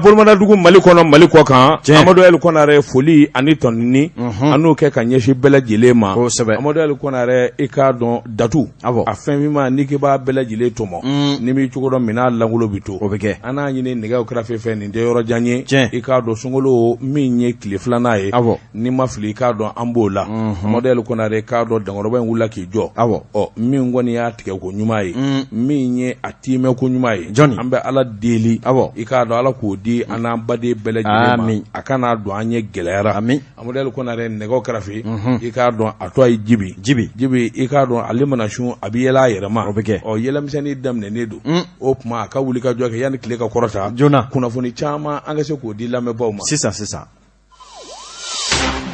Bolomadadugu Mali kɔnɔ Mali kɔ kan Amadu El Konare foli ani tanuni an n'o kɛ ka ɲɛsin bɛɛ lajɛlen ma Amadu El Konare i k'a dɔn datu a fɛn min ma n'i k'i b'a bɛɛ lajɛlen tɔmɔ ni m'i cogo dɔn minɛn lankolon bɛ to o bɛ kɛ an n'a ɲini nɛgɛw kɛrɛfɛ fɛ nin tɛ yɔrɔ jan ye i k'a dɔn sunkalo min ye tile filanan ye n'i ma fili i k'a dɔn an b'o la Amadu El Konare k'a dɔn dankɔrɔba in wulila k'i jɔ ɔ min kɔni y'a tigɛ ko ɲuman ye min ye a tiimɛ ko ɲuman ye jɔn an bɛ ala deli i k'a dɔn ala k'o di an n'an baden bɛɛ lajɛlen ma a kana don an ɲɛ gɛlɛyara Amadu El Konare nɛgɛw kɛrɛfɛ i k'a dɔn a tɔgɔ ye Jibi Jibi Jibi i k'a dɔn ale mana sun a bɛ yɛlɛ a yɛrɛ ma o bɛ kɛ ɔ yɛlɛmisɛnnin daminɛnen don o tuma a ka wuli ka jɔ kɛ yanni tile ka kɔrɔta joona kunnafoni caman an ka se k'o di lamɛnbaaw ma sisan sisan.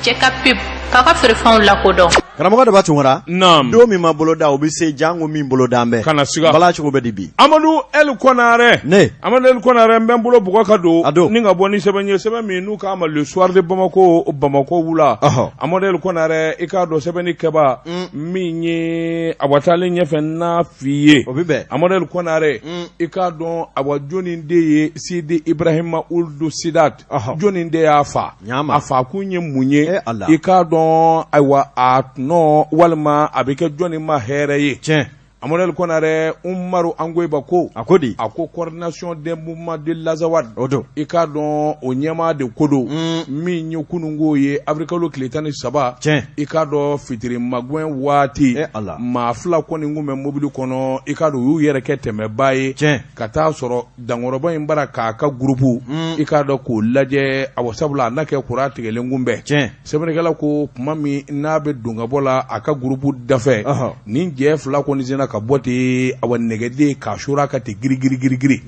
Cɛ ka pub k'a ka feerefɛnw lakodɔn. Karamɔgɔ Daba Tunkara, naamu, don min ma boloda o bɛ se janko min boloda bɛ, kana siga, Bala cogo bɛ di bi? Amadu El Konare, ne, Amadu El Konare n bɛ n bolo bugɔ ka don, a don, ni ka bɔ ni sɛbɛn ye sɛbɛn min n'u k'a ma Le Soir de Bamako Bamakɔ wula, ɔhɔ, Amadu El Konare i k'a dɔn sɛbɛnni kɛba min ye awa taalen ɲɛfɛ n n'a f'i ye, o bɛ bɛn, Amadu El Konare i k'a dɔn awa jɔnni de ye Sidi Ibrahima Ould Sidat jɔnni de y'a fa a fa kun ye mun ye eh, i k'a dɔn ayiwa a tɔnɔ walima a bɛ kɛ jɔnni ma hɛrɛ ye tiɲɛ Amadu El Konare Umaru Angoyiba ko a ko di a ko coordination des mouvements de l'Azawad o don i k'a dɔn o ɲɛmaa de ko don min ye kununko ye avril kalo tile 13 tiɲɛ i k'a dɔn fitiri magɛn waati eh, maa fila kɔni kun bɛ mobili kɔnɔ i k'a dɔn u y'u yɛrɛ kɛ tɛmɛbaa ye tiɲɛ ka taa sɔrɔ dankɔrɔba in bara k'a ka gurupu i k'a dɔn k'o lajɛ awa sabula a n'a kɛ kuran tigɛlen kun bɛɛ tiɲɛ sɛbɛnnikɛla ko tuma min n'a bɛ don ka bɔ la a ka gurupu dafɛ nin jɛ fila kɔni sinna ka bɔ ten awa nɛgɛden k'a sora ka ten girigirigirigiri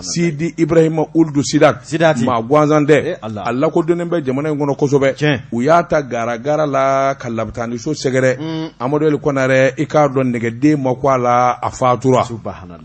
Sidi Ibrahima Ould Sidat maa gansan tɛ eh, a lakodɔnnen bɛ jamana in kɔnɔ kosɛbɛ u y'a ta garagara la ka labitaniso sɛgɛrɛ Amadu El Konare i k'a dɔn nɛgɛden ma kun a la a fatura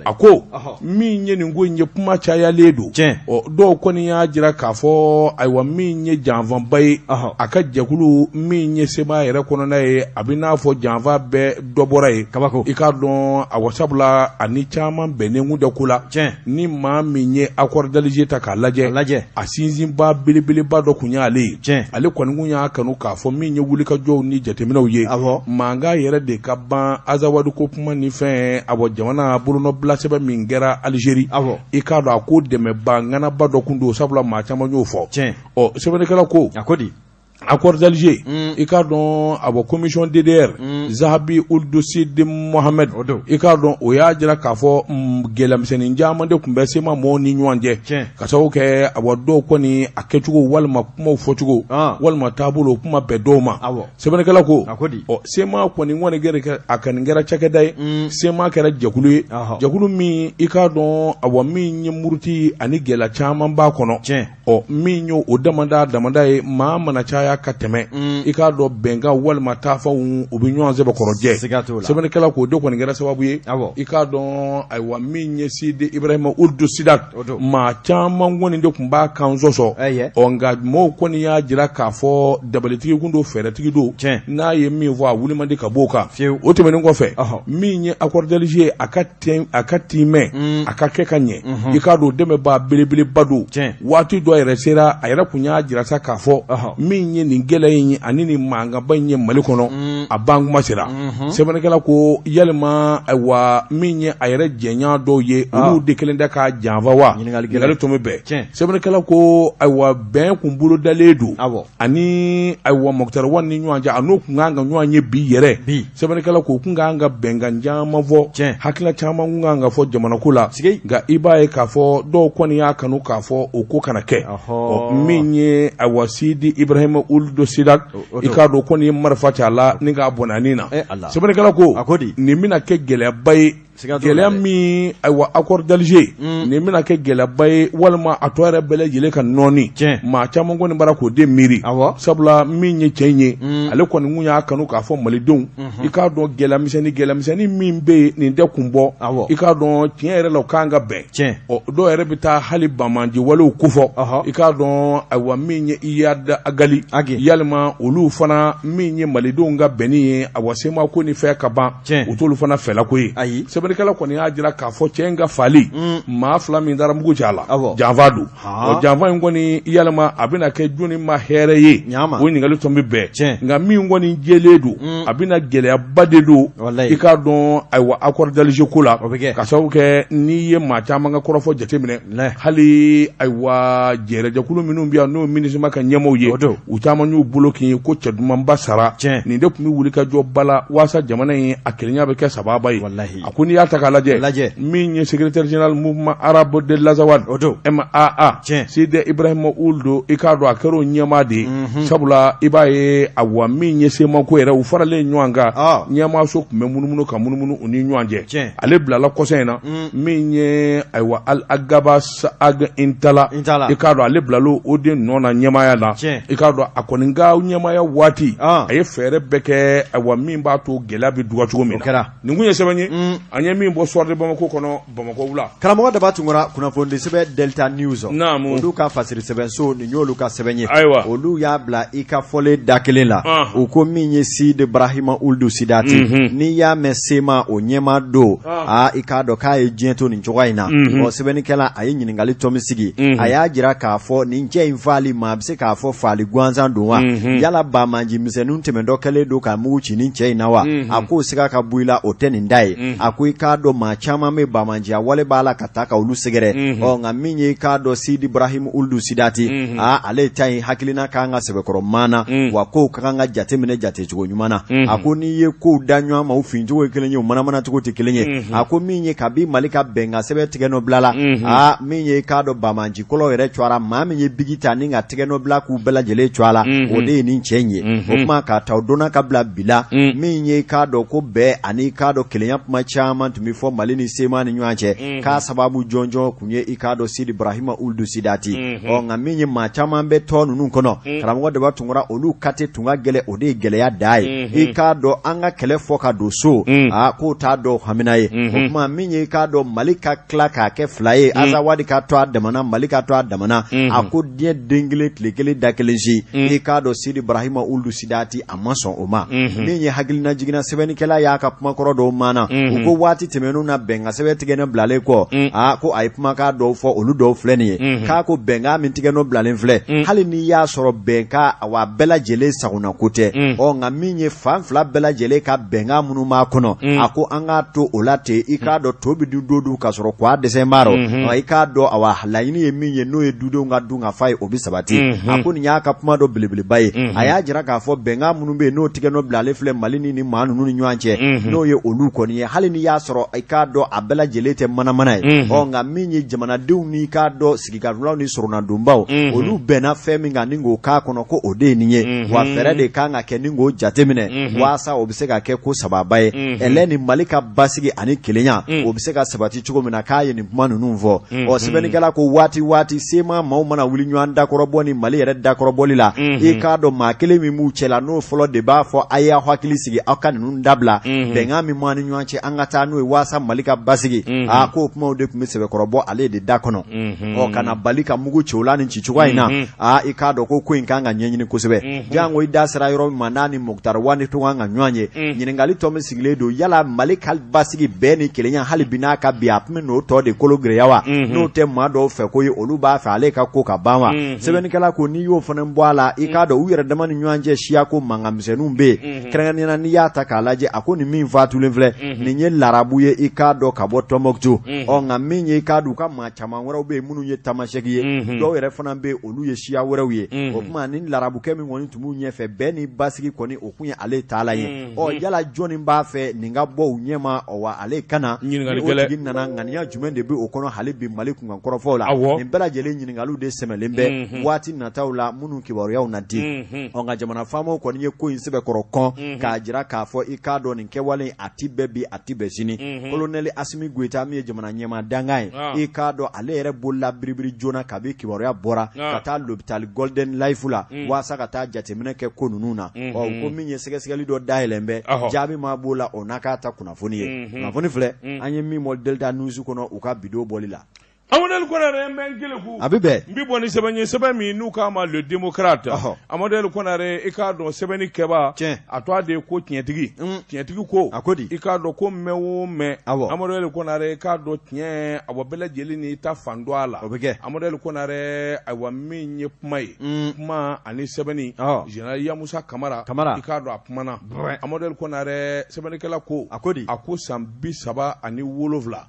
a ko min ye nin ko in ye kuma cayalen don ɔ dɔw kɔni y'a jira k'a fɔ ayiwa min ye janfaba ye a ka jɛkulu min ye CMA yɛrɛ kɔnɔna ye a bɛ n'a fɔ janfa bɛɛ dɔ bɔra yen kabako i k'a dɔn awa sabula ani caman bɛnnen kun tɛ ko la ni maa min ye accord d'Alger ta k'a lajɛ lajɛ a sinsinba belebeleba dɔ kun y'ale ye tiɲɛ ale kɔni kun y'a kanu k'a fɔ min ye wulikajɔw ni jateminɛw ye mankan yɛrɛ de ka ban Azawadi ko kuma ni fɛn awa jamana bolonɔbila sɛbɛn min kɛra Alizeri i k'a dɔn a ko dɛmɛba ŋanaba dɔ kun don sabula maa caman y'o fɔ tiɲɛ ɔ sɛbɛnnikɛla ko a ko di accord d'Alger i k'a dɔn awa commission DDR Zahabi Ould Sidi Mohamed i k'a dɔn o y'a jira k'a fɔ gɛlɛyamisɛnnin caman de tun bɛ CMA mɔɔw ni ɲɔgɔn cɛ ka sababu kɛ awa dɔw kɔni a kɛcogo walima kumaw fɔcogo walima taabolo kuma bɛn dɔw ma sɛbɛnnikɛla ko ɔ CMA kɔni kɔni kɛra a kɔni kɛra cakɛda ye CMA kɛra jɛkulu ye jɛkulu min i k'a dɔn awa min ye muruti ani gɛlɛya caman b'a kɔnɔ ɔ min ye o damada damada ye maa mana caya ka tɛmɛ i k'a dɔn bɛnkan walima taafanw u bɛ ɲɔgɔn sɛbɛkɔrɔ jɛ sɛbɛnnikɛla k'o de kɔni kɛra sababu ye i k'a dɔn ayiwa min ye Sidi Ibrahima Ould Sidat maa caman kɔni de tun b'a kan sɔsɔ ɔ nka mɔgɔw kɔni y'a jira k'a fɔ dabalitigi kun don fɛɛrɛtigi don n'a ye min fɔ a wuli man di ka b'o kan o tɛmɛnen kɔfɛ min ye accord d'Alger ye a ka a ka tiimɛ a ka kɛ ka ɲɛ i k'a dɔn dɛmɛbaa belebeleba don waati dɔ yɛrɛ sera a yɛrɛ kun y'a jira sa k'a fɔ min ye nin gɛlɛya in ye ani nin mankanba in ye Mali kɔnɔ a ban kuma sera sɛbɛnnikɛla ko yalima ayiwa min ye a yɛrɛ jɛɲɔgɔn dɔw ye olu de kɛlen tɛ k'a janfa wa ɲininkali tun bɛ bɛn sɛbɛnnikɛla ko ayiwa bɛn kun bolodalen don ani ayiwa Moctar Ouane ni ɲɔgɔn cɛ a n'o kun kan ka ɲɔgɔn ye bi yɛrɛ bi sɛbɛnnikɛla ko kun kan ka bɛnkan caman fɔ tiɲɛ hakilila caman kun kan ka fɔ jamana ko la nka i b'a ye k'a fɔ dɔw kɔni y'a kanu k'a fɔ o ko kana kɛ ɔ min ye ayiwa Sidi Ibrahima Ould Sidat i k'a dɔn kɔni ye marifa ci a la ni k'a bɔnɛ a ni na eh, sɛbɛnnikɛla ko a ko di nin bɛna kɛ gɛlɛyaba ye gɛlɛya min ayiwa accord d'Alger nin bɛna kɛ gɛlɛyaba ye walima a tɔ yɛrɛ bɛɛ lajɛlen ka nɔɔni maa caman kɔni bara k'o de miiri sabula min ye cɛ in ye ale kɔni kun y'a kanu k'a fɔ malidenw i k'a dɔn gɛlɛyamisɛnnin gɛlɛyamisɛnnin min bɛ yen nin tɛ kun bɔ i k'a dɔn tiɲɛ yɛrɛ la o kan ka bɛn ɔ dɔw yɛrɛ bɛ taa hali banbaanci walew kofɔ i k'a dɔn ayiwa min ye Iyad Ag Ghali yalima olu fana min ye malidenw ka bɛnni ye awa CMA ko ni fɛn ka ban u t'olu fana fɛlako ye ayi sɛbɛn Sɛbɛnnikɛla kɔni y'a jira k'a fɔ cɛ in ka faali maa fila min taara mugu ci a la, janfa don. O janfa in kɔni yalima a bɛna kɛ jɔni ma hɛrɛ ye? O ɲininkali tun bɛ bɛn, nka min kɔni jɛlen don, a bɛna gɛlɛyaba de don, i k'a dɔn, ayiwa, accord d'Alger ko la, ka sababu kɛ n'i ye maa caman ka kɔrɔfɔ jateminɛ, hali ayiwa jɛrɛjɛkulu minnu bɛ yan, n'o MINUSMA ka ɲɛmaaw ye, u caman y'u bolo k'i ko cɛ dumanba sara. Nin de tun bɛ wuli ka jɔ ba la walasa jamana in a kelenya bɛ kɛ sababa ye. A ko n'i y'a ta k'a lajɛ, min ye secrétaire général mouvement arabe de l'Azawad, MAA, Sidi Ibrahima Ould, i k'a dɔn a kɛra o ɲɛmaa de ye, sabula i b'a ye, awa, min ye CMA ko yɛrɛ, u faralen ɲɔgɔn kan, ɲɛmaaso tun bɛ munumunu ka munumunu u ni ɲɔgɔn cɛ. Ale bilala kɔsa in na. Min ye ayiwa Al Agabas Ag Intala, i k'a dɔn ale bilala o de nɔ na ɲɛmaaya la. I k'a dɔn a kɔni ka ɲɛmaaya waati, a ye fɛɛrɛ bɛɛ kɛ, ayiwa, min b'a to gɛlɛya bɛ duga cogo min na. Nin kun ye sɛbɛn ye an ye min bɔ Soir de Bamako kɔnɔ, Bamakɔ wula. Karamɔgɔ Daba Tunkara, kunnafoni sɛbɛn Delta News, olu ka fasiri sɛbɛnso, nin y'olu ka sɛbɛn ye. Ayiwa, olu y'a bila i ka fɔlen da kelen la. U ko min ye Sidi Brahima Ould Sidati, n'i y'a mɛn CMA o ɲɛmaa don, aa, i k'a dɔn k'a ye diɲɛ to nin cogoya in na. Ɔ, sɛbɛnnikɛla a ye ɲininkali tɔmi sigi. A y'a jira k'a fɔ nin cɛ in faali ma, a bɛ se k'a fɔ faali gansan don wa? Yala banbaanci misɛnninw tɛmɛntɔ kɛlen don ka mugu ci nin cɛ in na wa? A k'o siga ka bɔ i la, o tɛ nin da ye. A ko i k'a dɔn maa caman bɛ banbaanciya wale b'a la ka taa ka olu sɛgɛrɛ. Ɔ, nka min ye i k'a dɔn Sidi Brahim Ould Sidati, aa, ale ta in hakilina kan ka sɛbɛkɔrɔ maana wa, kow ka kan ka jateminɛ jatecogo ɲuman na. A ko n'i ye kow da ɲɔgɔn ma, u fincogo ye kelen ye, u manamanacogo tɛ kelen ye. A ko min ye kabi Mali ka bɛnkan sɛbɛn tigɛ nɔ bila la, aa, min ye i k'a dɔn banbaanci kɔlɔ yɛrɛ cɛra, maa min ye bigi ta ni ka tɛgɛ nɔ bila k'u bɛɛ lajɛlen cɛ a la, o de ye nin cɛ in ye. O kuma k'a ta o donna ka bila bi la, min ye i k'a dɔn ko bɛn ani i k'a dɔn kelenya kuma caman tun bɛ fɔ Mali ni CMA ni ɲɔgɔn cɛ, k'a sababu jɔnjɔn tun ye i k'a dɔn Sidi Brahima Ould Sidati. Ɔ, nka min ye maa caman bɛ tɔn ninnu kɔnɔ, karamɔgɔ Daba Tunkara, olu kate tun ka gɛlɛn, o de ye gɛlɛya da ye. I k'a dɔn an ka kɛlɛ fɔ ka don so, aa, k'o t'a dɔw hamina ye. O tuma min ye i k'a dɔn Mali ka tila k'a kɛ fila ye, Azawadi ka to a damana, Mali ka to a damana, a ko diɲɛ den kelen tile kelen da kelen si, i k'a dɔn Sidi Brahima Ould Sidati a ma sɔn o ma. Min ye hakilina jiginna, sɛbɛnnikɛla y'a ka kumakɔrɔ dɔw maana. U ko waati tɛmɛnenw na, bɛnkan sɛbɛn tigɛ bilalen kɔ, aa, ko a ye kumakan dɔw fɔ, olu dɔw filɛ nin ye, k'a ko bɛnkan min tigɛ nɔ bilalen filɛ, hali n'i y'a sɔrɔ bɛnkan wa bɛɛ lajɛlen sagona ko tɛ, ɔ, nka min ye fan fila bɛɛ lajɛlen ka bɛnkan minnu b'a kɔnɔ, a ko an k'a to o la ten. I k'a dɔn to bɛ dun don dun k'a sɔrɔ k'a dɛsɛ b'a rɔ. I k'a dɔn awa laɲini ye min ye, n'o ye dudenw ka dun ka fa ye, o bɛ sabati. A ko nin y'a ka kuma dɔ belebeleba ye. A y'a jira k'a fɔ bɛnkan minnu bɛ yen, n'o tigɛ nɔ bilalen filɛ Mali ni maa ninnu ni ɲɔgɔn cɛ, n'o ye olu kɔni ye, hali n'i y'a sɔrɔ i k'a dɔn a bɛɛ lajɛlen tɛ manamana ye, ɔ, nka min ye jamanadenw n'i k'a dɔn sigikafɔlaw ni soronadonbaw, olu bɛnna fɛn min kan ni k'o k'a kɔnɔ, ko o de ye nin ye. Wa fɛɛrɛ de kan ka kɛ ni k'o jateminɛ waasa o bɛ se ka kɛ ko sababa ye ɛlɛ ni Mali ka basigi ani kelenya o bɛ se ka sabati cogo min na. K'a ye nin kuma ninnu fɔ. Ɔ, sɛbɛnnikɛla ko waati waati CMA maaw mana wuli ɲɔgɔn dakɔrɔbɔ ni Mali yɛrɛ dakɔrɔbɔli la, i k'a dɔn maa kelen min b'u cɛla, n'o fɔlɔ de b'a fɔ a y'aw hakili sigi, aw ka ninnu dabila, bɛnkan min b'an ni ɲɔgɔn cɛ, an ka taa n'o ye waasa Mali ka basigi. Aa, k'o kumaw de tun bɛ sɛbɛkɔrɔbɔ ale de da kɔnɔ. Ɔ, ka na bali ka mugu ci o la nin ci cogoya in na, aa, i k'a dɔn ko ko in kan ka ɲɛɲini kosɛbɛ. Janko i da sera yɔrɔ min ma, n'a ni Moctar Ouane to kan ka ɲɔgɔn ye, ɲininkali tɔ min sigilen don, yala Mali ka basigi, bɛn ni kelenya hali bi n'a ka bi, a tun bɛ n'o tɔ de kolo gɛlɛya wa? N'o tɛ maa dɔw fɛ ko ye, olu b'a fɛ ale ka ko ka ban wa? Sɛbɛnnikɛla ko n'i y'o fana bɔ a la, i k'a dɔn u yɛrɛ dama ni ɲɔgɔn cɛ siya ko mankan misɛnninw bɛ yen, kɛrɛnkɛrɛnnenya la n'i y'a ta k'a lajɛ, a ko nin min fatulen filɛ nin ye larabu ye, i k'a dɔn ka bɔ Tɔnbɔkutu. Ɔ, nka min ye i k'a dɔn u ka maa caman wɛrɛw bɛ yen minnu ye tamasɛki ye, dɔw yɛrɛ fana bɛ yen, olu ye siya wɛrɛw ye. O tuma ni larabukɛ min kɔni tun b'u ɲɛfɛ, bɛn ni basigi kɔni, o kun ye ale taalan ye. Ɔ, yala jɔnni b'a fɛ nin ka bɔ u ɲɛma wa ale ka na? O tigi nana, ŋaniya jumɛn de bɛ o kɔnɔ hali bi Mali kunkan kɔrɔfɔw la? Nin bɛɛ lajɛlen ɲininkaliw de sɛmɛlen bɛ waati nataw la minnu kibaruyaw na di. Ɔ, nka jamana faamaw kɔni ye ko in sɛbɛkɔrɔ kɔn k'a jira k'a fɔ i k'a dɔn nin kɛwale a ti bɛn bi, a ti bɛn sini. Kolonɛli Asimi Goyita min ye jamana ɲɛmaa dankan ye, i k'a dɔn ale yɛrɛ bolila biribiri joona kabi kibaruya bɔra ka taa l'hôpital Golden Life la waasa ka taa jateminɛ kɛ ko ninnu na. Ɔ, ko min ye sɛgɛsɛgɛli dɔ dayɛlɛn bɛ, jaabi ma b'o la, o n'a k'a ta kunnafoni ye. Kunnafoni filɛ an ye min bɔ Delta News kɔnɔ u ka bidon bɔli la. Amadu Konare n bɛ n keleku a bɛ bɛn n bɛ bɔ ni sɛbɛn ye sɛbɛn min n'u k'a ma Le Démocrate Ɔhɔ. Amadu Konare i k'a dɔn sɛbɛnni kɛba Tiɲɛ. a tɔgɔ de ye ko tiɲɛtigi tiɲɛtigi ko A ko di? i k'a dɔn ko mɛn o mɛn Awɔ. Amadu Konare i k'a dɔn tiɲɛ awa bɛɛ lajɛlen n'i ta fan dɔn a la O bɛ kɛ. Amadu Konare ayiwa min ye kuma ye kuma ani sɛbɛnni Ɔhɔ. Général Yamusa Kamara Kamara. i k'a dɔn a kumana Amadu Konare sɛbɛnnikɛla ko A ko di? a ko san 37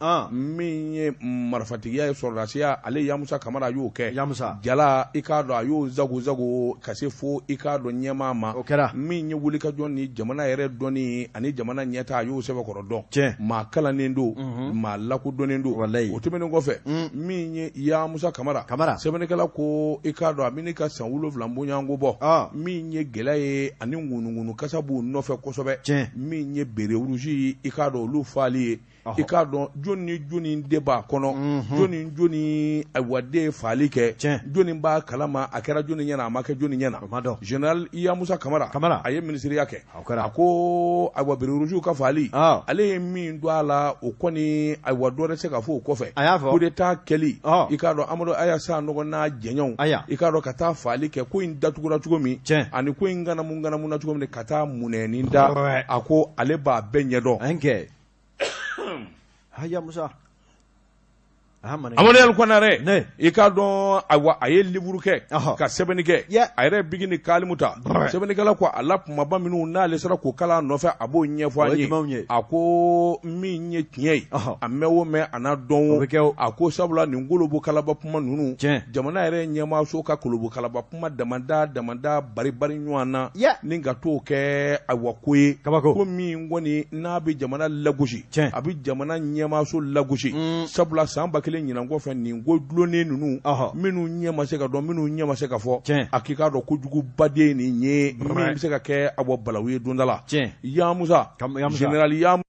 An. min ye marifatigiya ye sɔrɔdasiya ale Yamusa Kamara a y'o kɛ Yamusa. jala i k'a dɔn a y'o zago zago ka se fo i k'a dɔn ɲɛmaa ma O kɛra. min ye wulikajɔ ni jamana yɛrɛ dɔnni ani jamana ɲɛtaa a y'o sɛbɛkɔrɔ dɔn Tiɲɛ. maa kalannen don maa lakodɔnnen don Walayi. o tɛmɛnen kɔfɛ min ye Yamusa Kamara Kamara. sɛbɛnnikɛla ko i k'a dɔn a bɛ ka san 7 bɔɲɔgɔnko bɔ Ah. min ye gɛlɛya ye ani ŋunuŋunu kasa b'u nɔfɛ kosɛbɛ Tiɲɛ. min ye béret rouge ye i k'a dɔn olu faali ye Ɔhɔ. i k'a dɔn jɔni ni jɔni de b'a kɔnɔ jɔni ni jɔni ayiwa de ye faali kɛ Tiɲɛ. jɔni b'a kalama a kɛra jɔni ɲɛna a ma kɛ jɔni ɲɛna O ma dɔn. général Yamusa Kamara Kamara. a ye minisiriya kɛ O kɛra. a ko ayiwa béret rouge ka faali Ah. ale ye min don a la o kɔni ayiwa dɔ wɛrɛ tɛ se ka fɔ o kɔfɛ A y'a fɔ. coup d'état kɛli Ah. i k'a dɔn Amadu Aya Sanɔgɔ n'a jɛɲɔgɔnw Aya. i k'a dɔn ka taa faali kɛ ko in datugura cogo min Tiɲɛ. ani ko in ŋanamu ŋanamuna cogo min ka taa munɛni da Ouais. a ko ale b'a bɛɛ ɲɛdɔn An kɛ haya Musa a maninka. Amadu El Konare Ne. i k'a dɔn ayiwa a ye livre kɛ Ɔhɔ. ka sɛbɛnni kɛ Yeah. a yɛrɛ bigi ni kalimu ta sɛbɛnnikɛla ko a la kumaba minnu n'ale sera k'o kalan nɔfɛ a b'o ɲɛfɔ O an ye jumɛnw ye? a ko min ye tiɲɛ ye Ɔhɔ. a mɛn o mɛn a n'a dɔn O bɛ kɛ o. a ko sabula nin kolobo kalaba kuma ninnu Tiɲɛ. jamana yɛrɛ ɲɛmaaso ka kolobo kalaba kuma damada damada bari bari ɲɔgɔn na Yeah. ni ka t'o kɛ ayiwa ko ye Kabako. ko min kɔni n'a bɛ jamana lagosi Tiɲɛ. a bɛ jamana ɲɛmaaso lagosi sabula san 1000 ɲinan kɔfɛ nin ko dulonnen ninnu Ɔhɔ. minnu ɲɛ ma se ka dɔn minnu ɲɛ ma se ka fɔ Tiɲɛ. a k'i k'a dɔn kojugubaden nin ye min bɛ se ka kɛ awɔ balawu ye don da la Tiɲɛ. Yamusa Yamusa. général Yamusa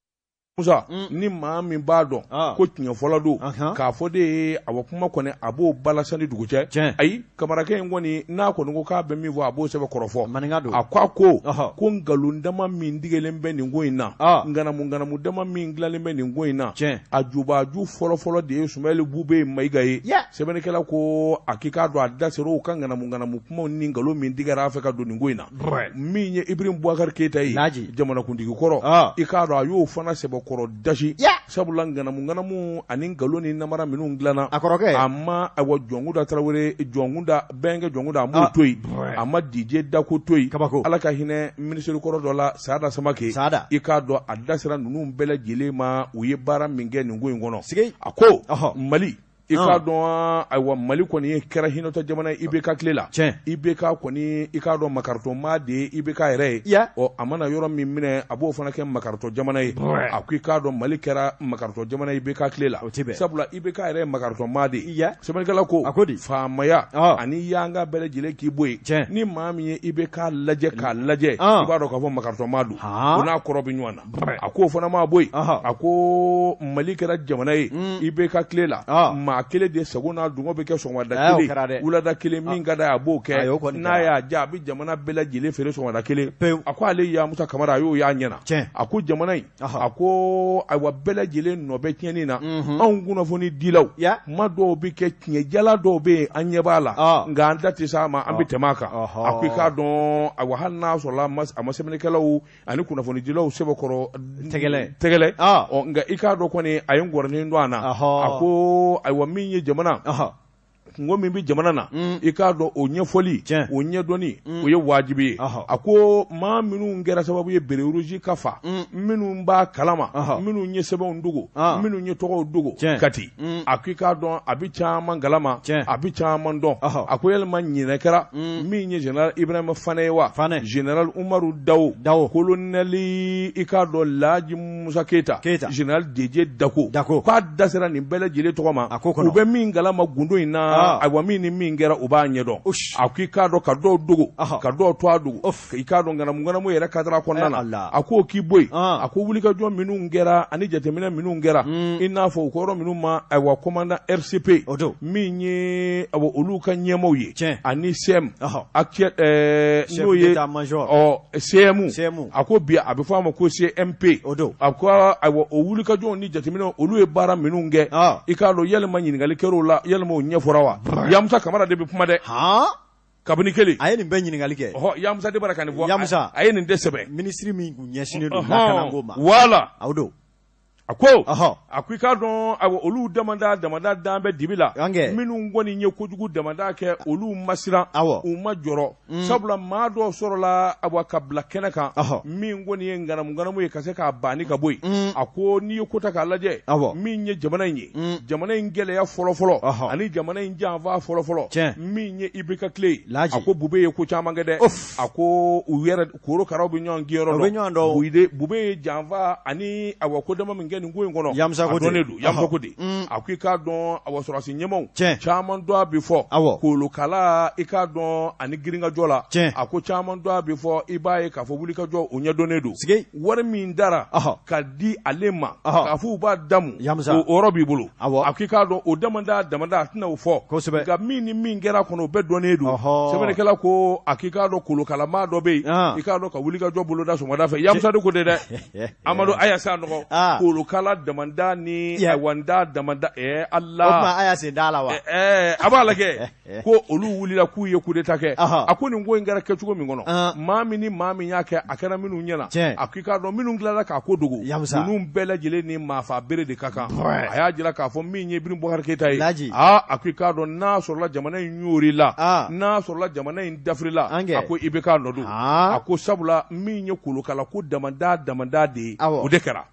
ni maa min b'a dɔn Ah. ko tiɲɛfɔla don Anhan. k'a fɔ de ye awɔ kuma kɔni a b'o balasa ni dugu cɛ Tiɲɛ. ayi kamarakɛ in kɔni n'a kɔni ko k'a bɛ min fɔ a b'o sɛbɛn kɔrɔ fɔ Maninka don. a ko a ko Ɔhɔ. ko nkalon dama min tigɛlen bɛ nin ko in na Ah. ŋanamu ŋanamu dama min dilanlen bɛ nin ko in na Tiɲɛ. a jubaju fɔlɔfɔlɔ de ye Sumayɛli Bube Mayiga ye Yeah. sɛbɛnnikɛla ko a k'i k'a dɔn a da sera o ka ŋanamu ŋanamu kumaw ni nkalon min tigɛra a fɛ ka don nin ko in na min ye Ibrahim Boubacar Keita ye Laji. jamanakuntigi kɔrɔ Ah. i k'a dɔn a y'o fana sɛbɛkɔrɔ dasi Yeah. sabula ŋanamu ŋanamu ani nkalon ni namara minnu dilanna A kɔrɔkɛ. a ma ayiwa Jɔnkunda Tarawele Jɔnkunda bɛnkɛ Jɔnkunda a m'o Ah. to yen a ma Didier Dako to yen Kabako. Ala ka hinɛ minisiri kɔrɔ dɔ la Saada Samake Saada. i k'a dɔn a da sera ninnu bɛɛ lajɛlen ma u ye baara min kɛ nin ko in kɔnɔ Sigi. a ko Ɔhɔ. Mali i k'a dɔn ayiwa Mali kɔni ye kɛra hinɛtɔ jamana ye IBK tile la Tiɲɛ. IBK kɔni i k'a dɔn makaritɔmaa de ye IBK yɛrɛ ye Ya. ɔ a mana yɔrɔ min minɛ a b'o fana kɛ makaritɔ jamana ye a ko i k'a dɔn Mali kɛra makaritɔ jamana ye IBK tile la O tɛ bɛn. sabula IBK yɛrɛ ye makaritɔmaa de ye Ya. sɛbɛnnikɛla ko A ko di? faamaya Ɔ. ani yanga bɛɛ lajɛlen k'i bɔ yen Tiɲɛ. ni maa min ye IBK lajɛ k'a lajɛ Ɔn. i b'a dɔn k'a fɔ makaritɔmaa don Han. o n'a kɔrɔ bɛ ɲɔgɔn na a k'o fana maa bɔ yen Ɔhɔ. a ko Mali kɛra jamana ye IBK tile la Ɔ. maa kelen de sago n'a dungɔ bɛ kɛ sɔgɔmada Ɛ, o kɛra kelen dɛ. wulada kelen min ka d'a ye a b'o Ayi, o kɛ kɔni n'a kɛra. y'a diya a bɛ jamana bɛɛ lajɛlen feere sɔgɔmada kelen Pewu. a ko ale Yamusa Kamara a y'o y'a ɲɛna Tiɲɛ. a ko jamana in Ɔhɔ. a ko ayiwa bɛɛ lajɛlen nɔ bɛ tiɲɛni na anw kunnafoni dilaw Ya. kuma dɔw bɛ kɛ tiɲɛjala dɔw bɛ yen an ɲɛ b'a la Ɔ. nka an da tɛ s'a ma an bɛ tɛmɛ a kan Ɔhɔ. a ko i k'a dɔn ayiwa hali n'a sɔrɔla a ma a ma sɛbɛnnikɛlaw ani kunnafonidilaw sɛbɛkɔrɔ Tɛgɛlɛ. tɛgɛlɛ Ɔ. ɔ nka i k'a dɔn kɔni a ye ngɔrɔnin don a na Ɔhɔ. a ko ayiwa min ye jamana Ɔhɔ. kungo min bɛ jamana na i k'a dɔn o ɲɛfɔli Tiɲɛ. o ɲɛdɔnni o ye wajibi ye Ɔhɔ. a ko maa minnu kɛra sababu ye béret rouge ka fa minnu b'a kalama Ɔhɔ. minnu ye sɛbɛnw dogo Ah. minnu ye tɔgɔw dogo Tiɲɛ. Kati a ko i k'a dɔn a bɛ caman kalama Tiɲɛ. a bɛ caman dɔn Ɔhɔ. a ko yalima ɲinɛ kɛra min ye général Ibrahima Fane ye wa Fane. général Umaru Dawo Dawo. colonel i k'a dɔn Laji Musa Keyita Keyita. général Didier Dako Dako. k'a da sera nin bɛɛ lajɛlen tɔgɔ ma A ko kɔnɔ. u bɛ min kalama gundo in na Ayiwa, min ni min kɛra, u b'a ɲɛdɔn. A ko i k'a dɔn ka dɔw dogo, ka dɔw to a dogo, i k'a dɔn ŋanamu ŋanamu yɛrɛ kadara kɔnɔna na. A ko k'i bɔ yen. A ko wulikajɔ minnu kɛra ani jateminɛ minnu kɛra, i n'a fɔ u ko yɔrɔ minnu ma, ayiwa, commandant RCP, min ye ayiwa olu ka ɲɛmaaw ye, ani CM actuel, n'o ye ɔ CM, a ko bi a bɛ fɔ a ma ko CMP. A ko ayiwa, o wulikajɔw ni jateminɛw, olu ye baara minnu kɛ, i k'a dɔn yalima ɲininkali kɛra o la, yalima o ɲɛfɔra wa? Yamusa Kamara de bɛ kuma dɛ. Kabini kelen a ye nin bɛɛ ɲininkali kɛ. Ɔhɔ, Yamusa de bɔra ka nin fɔ. Yamusa a ye nin de sɛbɛn. Minisiri min kun ɲɛsinnen don lakanako ma. Voilà. Aw don. A ko, a ko i k'a dɔn, ayiwa, olu damada damada dan bɛ dibi la. Minnu kɔni ye kojugu damada kɛ, olu ma siran, u ma jɔrɔ, sabula maa dɔw sɔrɔla, ayiwa, ka bila kɛnɛ kan, min kɔni ye ŋanamu ŋanamu ye ka se k'a banni ka bɔ yen. A ko n'i ye ko ta k'a lajɛ, min ye jamana in ye, jamana in gɛlɛya fɔlɔfɔlɔ ani jamana in janfa fɔlɔfɔlɔ, min ye IBK tile ye, a ko Bube ye ko caman kɛ dɛ. A ko u yɛrɛ korokaraw bɛ ɲɔgɔn gɛnyɔrɔ dɔn. Bube ye janfa ani awa ko dama min kɛ nin ko in kɔnɔ, Yamusa ko dɔnnen don. Yamusa ko de, a ko i k'a dɔn, awa, sɔrɔdasi ɲɛmaaw caman dɔ a bɛ fɔ kolokala, i k'a dɔn, ani girinkajɔ la. A ko caman dɔ a bɛ fɔ, i b'a ye k'a fɔ wulikajɔ o ɲɛdɔnnen don. Wari min dara ka di ale ma k'a fɔ u b'a damu, o yɔrɔ b'i bolo. A ko i k'a dɔn o damada damada, a tɛna o fɔ, nka min ni min kɛra kɔnɔ, o bɛɛ dɔnnen don. Sɛbɛnnikɛla ko a k'i k'a dɔn kolokalama dɔ bɛ yen, i k'a dɔn ka wulikajɔ boloda sɔgɔmada fɛ. Yamusa de ko de dɛ, Amadu, a y'a sa nɔgɔ kolokala damada ni wanda damada. Ala, a y'a sen da la wa? A b'a lajɛ ko olu wulila k'u ye coup d'état kɛ. A ko nin ko in kɛra kɛcogo min kɔnɔ, maa min ni maa min y'a kɛ, a kɛra minnu ɲɛna. A ko i k'a dɔn minnu tilala k'a ko dogo, ninnu bɛɛ lajɛlen ni maafa bere de ka kan. A y'a jira k'a fɔ min ye Ibrahim Boubacar Keita ye, aa, a ko i k'a dɔn n'a sɔrɔla jamana in ɲorila, n'a sɔrɔla jamana in dafirila, a ko IBK nɔ don. A ko sabula min ye kolokala ko damada damada de ye, o de kɛra.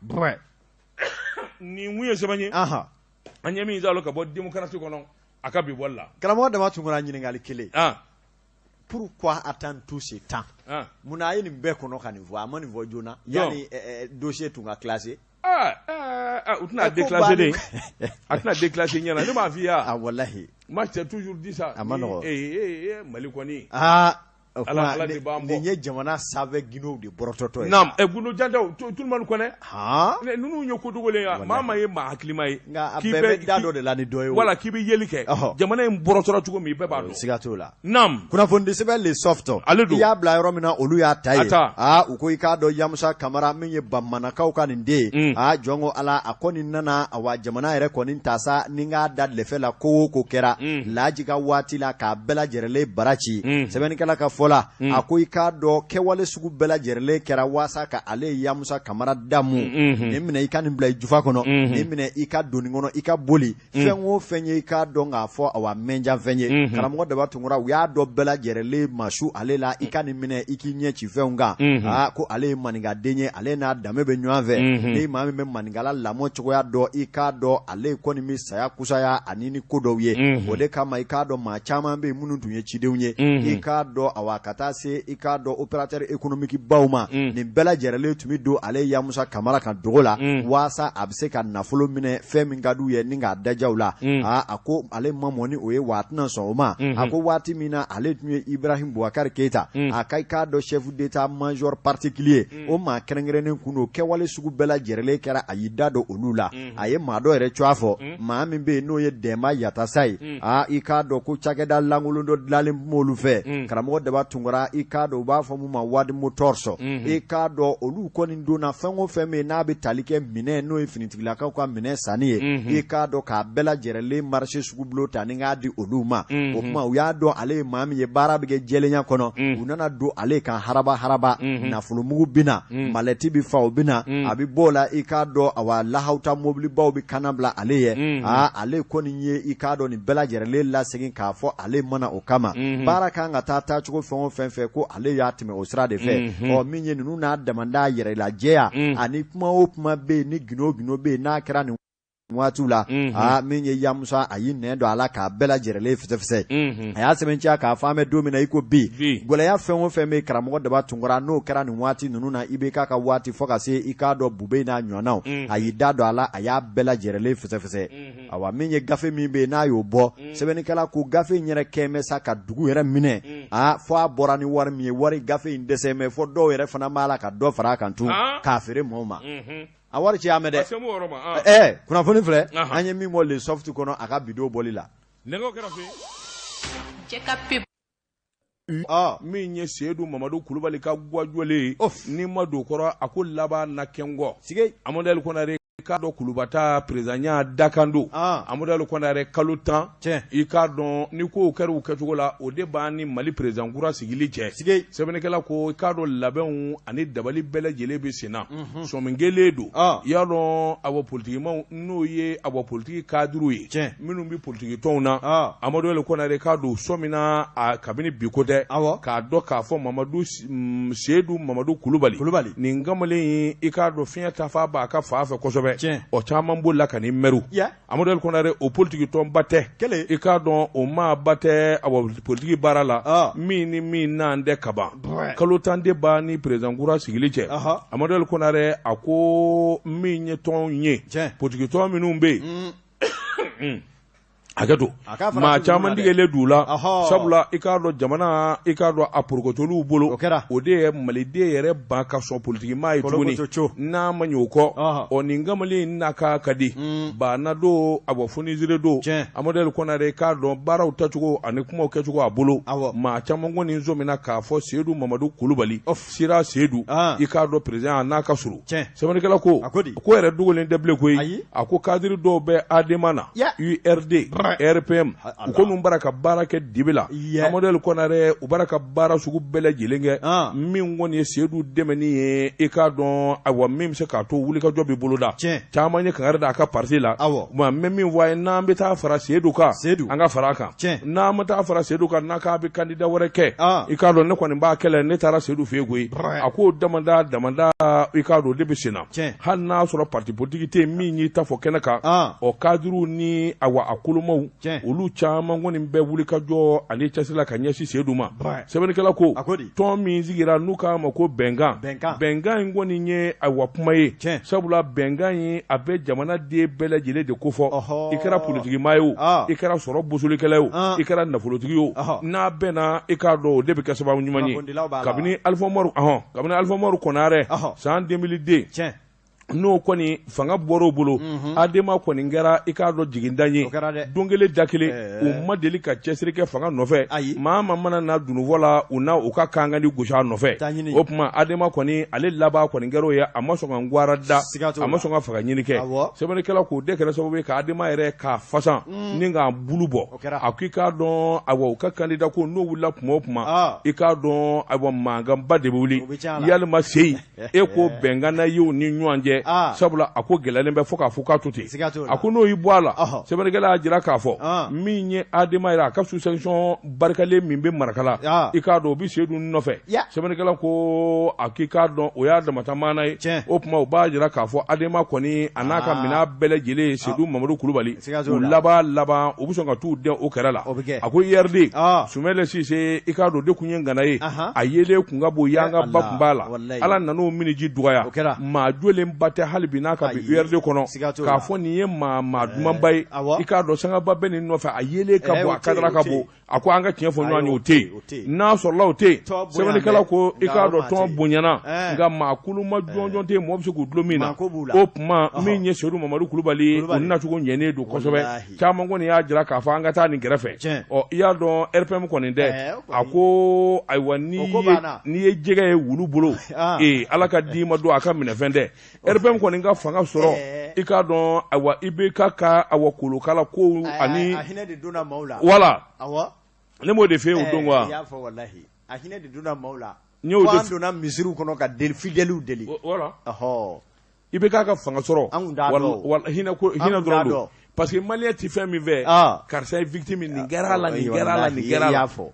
Nin kun ye sɛbɛn ye an ye min zalo ka bɔ Démocratie kɔnɔ a ka bi bɔli la. Karamɔgɔ Dama Tunkara, ɲininkali kelen: pourquoi attendre tout ce temps? Munna a ye nin bɛɛ kɔnɔ ka nin fɔ? A ma nin fɔ joona yanni dossier tun ka classé. U tɛna déclasser de, a tɛna déclasser ɲɛna, ne m'a f'i ye. Ah, wallahi. Moi, j'ai toujours dit ça. A ma nɔgɔn. Ee, Mali kɔni. Aa. Ala, Ala de b'an bɔ. Nin ye jamana sanfɛ gindow de bɔrɔtɔtɔ ye. Naam, gundo janjaw, tout le monde connaît. Ninnu ye ko dogolen ye, maa ma ye maa hakilima ye. Nka a bɛɛ bɛ da dɔ de la ni dɔ ye. Wala k'i bɛ yeli kɛ, jamana in bɔrɔtɔra cogo min, bɛɛ b'a dɔn. Siga t'o la. Naam. Kunnafonidi sɛbɛn Le Soft. Ale don. I y'a bila yɔrɔ min na, olu y'a ta ye. Aa, u ko i k'a dɔn Yamusa Kamara min ye bamanankaw ka nin den ye. Aa, jɔn ko Ala, a kɔni nana, awa, jamana yɛrɛ kɔni ta sa ni k'a da lɛfɛ la, ko o ko kɛra Laji ka waati la, k'a bɛɛ lajɛrɛlen bara ci. Sɛbɛnnikɛla ka fɔ la, a ko i k'a dɔn kɛwale sugu bɛɛ lajɛrɛlen kɛra waasa ka ale Yamusa Kamara damu. Nin minɛ, i ka nin bila i jufa kɔnɔ, nin minɛ, i ka doni kɔnɔ, i ka boli. Fɛn o fɛn ye, i k'a dɔn k'a fɔ, awa, mɛnjanfɛn ye. Karamɔgɔ Daba Tunkara, u y'a dɔn bɛɛ lajɛrɛlen masu ale la, i ka nin minɛ, i k'i ɲɛ ci fɛnw kan. Aa, ko ale ye maninkaden ye, ale n'a danbe bɛ ɲɔgɔn fɛ. Ni maa min bɛ maninkala lamɔ cogoya dɔn, i k'a dɔn ale kɔni bɛ saya kusaya ani ni ko dɔw ye. O de kama, i k'a dɔn maa caman bɛ yen minnu tun ye cidenw ye, i k'a dɔn, awa, ka taa se, i k'a dɔn, opérateur économique baw ma. Nin bɛɛ lajɛrɛlen tun bɛ don ale Yamusa Kamara kan dogo la, waasa a bɛ se ka nafolo minɛ, fɛn min ka d'u ye, ni k'a dajaw la. Aa, a ko ale ma mɔ ni o ye, wa a tɛna sɔn o ma. A ko waati min na ale tun ye Ibrahim Boubacar Keita, a ka, i k'a dɔn, chef d'état major particulier, o maa kɛrɛnkɛrɛnnen kun don, kɛwale sugu bɛɛ lajɛrɛlen kɛra, a y'i da don olu la. A ye maa dɔ yɛrɛ cogoya fɔ, maa min bɛ yen n'o ye Dɛnba Yatasa ye. Aa, i k'a dɔn ko cakɛda lankolon dɔ dilanlen b'olu fɛ, karamɔgɔ Daba Tunkara, i k'a dɔn u b'a fɔ mun ma Wadi Motors. I k'a dɔn olu kɔni donna fɛn o fɛn min n'a bɛ tali kɛ minɛn, n'o ye finitigilakaw ka minɛn sanni ye, i k'a dɔn k'a bɛɛ lajɛrɛlen marché sugu bulon ta ni k'a di olu ma. O tuma, u y'a dɔn ale ye maa min ye, baara bɛ kɛ jɛlenya kɔnɔ. U nana don ale kan haraba haraba, nafolomugu bɛ na, malɛti bɛ fa, o bɛ na, a bɛ bɔ o la, i k'a dɔn, awa, lahawuta mobilibaw bɛ kana bila ale ye. Aa, ale kɔni ye, i k'a dɔn, nin bɛɛ lajɛrɛlen lasegin k'a fɔ ale mana o kama, baara kan ka taa taacogo fɛn o fɛn fɛ, ko ale y'a tɛmɛ o sira de fɛ. Ɔ, min ye ninnu n'a damanda yɛrɛlajɛya ani kuma o kuma bɛ yen, ni gindo gindo bɛ yen, n'a kɛra nin Waatiw la aa min ye Yamusa a y'i nɛn don a la k'a bɛɛ lajɛrɛlen fɛsɛfɛsɛ a y'a sɛmɛntiya k'a fɔ an bɛ don min na i ko bi gɛlɛya fɛn o fɛn bɛ karamɔgɔ Daba Tunkara n'o kɛra nin waati ninnu na IBK ka waati fo ka se i k'a dɔn Bubɛyi n'a ɲɔgɔnnaw a y'i da don a la a y'a bɛɛ lajɛrɛlen fɛsɛfɛsɛ awa min ye gafe min bɛ yen n'a y'o bɔ sɛbɛnnikɛla ko gafe in yɛrɛ kɛlen bɛ sa ka dugu yɛrɛ minɛ aa fo a bɔra ni wari min ye wari gafe in dɛsɛ mɛ fo dɔw yɛrɛ fana b'a la ka dɔ fara a kan tun k'a feere mɔgɔw ma a wari ci an mɛn dɛ ɛɛ kunnafoni filɛ an ye min bɔ Le Soft kɔnɔ a ka bidon bɔli la min ye Seyidu Mamadu Kulubali ka gwajɔlen ye ni ma don kɔrɔ a ko laban na kɛ n kɔ sigi Amadu Ali Konare k'a dɔn Kulubata perezanya dakan don Amadu Ali Konare kalo 10 i k'a dɔn ni kow kɛra u kɛcogo la o de b'an ni Mali perezan kura sigili cɛ sɛbɛnnikɛla ko i k'a dɔn labɛnw ani dabali bɛɛ lajɛlen bɛ sen na sɔmi kɛlen don i y'a dɔn awa politikimaw n'o ye awa politiki kadiriw ye minnu bɛ politiki tɔnw na Amadu Ali Konare k'a dɔn sɔmina a kabini bi ko tɛ k'a dɔn k'a fɔ Mamadu Seyidu Mamadu Kulubali Kulubali nin kamalen in i k'a dɔn fiɲɛ tafa b'a ka fan fɛ kosɛbɛ o caman bolila ka n'i mɛru Amadu Ali Konare o politiki tɔnba tɛ kelen i k'a dɔn o maaba tɛ awa politiki baara la min ni min n'an tɛ kaban kalo 10 de b'an ni perezan kura sigili cɛ Amadu Ali Konare a ko min ye tɔn ye politiki tɔn minnu bɛ yen hakɛ to maa caman degelen d'u la sabula i k'a dɔn jamana i k'a dɔn a porokotoliw bolo o de ye maliden yɛrɛ ban ka sɔn politikimaa ye tuguni n'a ma ɲɛ o kɔ ɔ nin kamalen in n'a ka ka di baana don a bɔ fonisire don Amadu Ali Konare k'a dɔn baaraw tacogo ani kumaw kɛcogo a bolo maa caman kɔni sɔmina k'a fɔ Seyidu Mamadu Kulubali Sira Seyidu i k'a dɔn perezan n'a ka surun sɛbɛnnikɛla ko ko yɛrɛ dogolen tɛ bilen koyi a ko kadiri dɔw bɛ ADEMA na URD RPM u ko ninnu bara ka baara kɛ dibi la Amadu Ali Konare u bara ka baara sugu bɛɛ lajɛlen kɛ min kɔni ye Seyidu dɛmɛni ye i k'a dɔn ayiwa min bɛ se k'a to wulikajɔ bɛ boloda caman ye kangari da a ka parti la n bɛ min fɔ a ye n'an bɛ taa fara Seyidu kan an ka fara a kan n'an ma taa fara Seyidu kan n'a k'a bɛ kandida wɛrɛ kɛ i k'a dɔn ne kɔni b'a kɛlɛ ne taara Seyidu fɛ yen koyi a k'o damada damada i k'a dɔn o de bɛ sen na hali n'a sɔrɔ parti politiki tɛ yen min y'i ta fɔ kɛnɛ kan ɔ kadiriw ni awa a kolomaw olu caman kɔni bɛ wulikajɔ ani cɛsiri la ka ɲɛsin Seyidu ma sɛbɛnnikɛla ko tɔn min sigira n'u k'a ma ko bɛnkan bɛnkan in kɔni ye ayiwa kuma ye sabula bɛnkan in a bɛ jamanaden bɛɛ lajɛlen de kofɔ i kɛra politikimaa ye o i kɛra sɔrɔ bosolikɛla ye o i kɛra nafolotigi ye o n'a bɛnna i k'a dɔn o de bɛ kɛ sababu ɲuman ye kabini Alifa Umaru kabini Alifa Umaru Konare san 2002 n'o kɔni fanga bɔr'o bolo ADEMA kɔni kɛra i k'a dɔn jigintan ye don kelen da kelen u ma deli ka cɛsiri kɛ fanga nɔfɛ maa ma mana na dununfɔ la u na u ka kankandi gosi a nɔfɛ o tuma ADEMA kɔni ale laban kɔni kɛra o ye a ma sɔn ka gwara da a ma sɔn ka fanga ɲini kɛ sɛbɛnnikɛla k'o de kɛra sababu ye ka ADEMA yɛrɛ k'a fasan ni k'a bulu bɔ a ko i k'a dɔn ayiwa u ka kandida ko n'o wulila tuma o tuma i k'a dɔn ayiwa mankanba de bɛ wuli yalima seyi e ko bɛnkan na ye u ni ɲɔgɔn cɛ sabula a ko gɛlɛyalen bɛ fo k'a fɔ k'a to ten a ko n'o y'i bɔ a la sɛbɛnnikɛla y'a jira k'a fɔ min ye ADEMA yɛrɛ a ka sous section barikalen min bɛ Marakala i k'a dɔn o bɛ Seyidu nɔfɛ sɛbɛnnikɛla ko a k'i k'a dɔn o y'a damata maana ye o tuma o b'a jira k'a fɔ ADEMA kɔni a n'a ka minɛn bɛɛ lajɛlen Seyidu Mamadu Kulubali u laban laban u bɛ sɔn ka t'u dɛn o kɛrɛ la a ko URD Sumayila Sise i k'a dɔn de tun ye ŋana ye a yelen kun ka bon yangaba tun b'a la Ala nan'o minniji dɔgɔya maa jolenba tɛ hali bi n'a ka bi URD kɔnɔ k'a fɔ nin ye maa maa dumanba ye i k'a dɔn sangaba bɛ nin nɔfɛ a yelen ka bon a kadara ka bon a ko an ka tiɲɛ fɔ ɲɔgɔn ye o tɛ yen n'a sɔrɔla o tɛ yen sɛbɛnnikɛla ko i k'a dɔn tɔn bonyana nka maa koloma jɔnjɔn tɛ yen mɔgɔ bɛ se k'u dulon min na o tuma min ye Seyidu Mamadu Kulubali ye o nacogo ɲɛnen don kosɛbɛ caman kɔni y'a jira k'a fɔ an ka taa nin kɛrɛfɛ ɔ i y'a dɔn RPM kɔni tɛ a ko ayiwa n'i ye jɛgɛ ye wulu bolo ee Ala ka d'i ma don a ka minɛfɛn tɛ RPM kɔni ka fanga sɔrɔ i k'a dɔn ayiwa IBK ka awa kolokala ko ani a hinɛ de donna maaw la wala ne m'o de f'e ye o don wa i y'a fɔ walahi a hinɛ de donna maaw la n y'o de an donna misiriw kɔnɔ ka deli fidèles deli wala IBK ka fanga sɔrɔ an kun t'a dɔn hinɛ ko hinɛ dɔrɔn don parce que malien tɛ fɛn min fɛ karisa ye victime nin kɛra a la nin kɛra a la nin kɛra a la i y'a fɔ.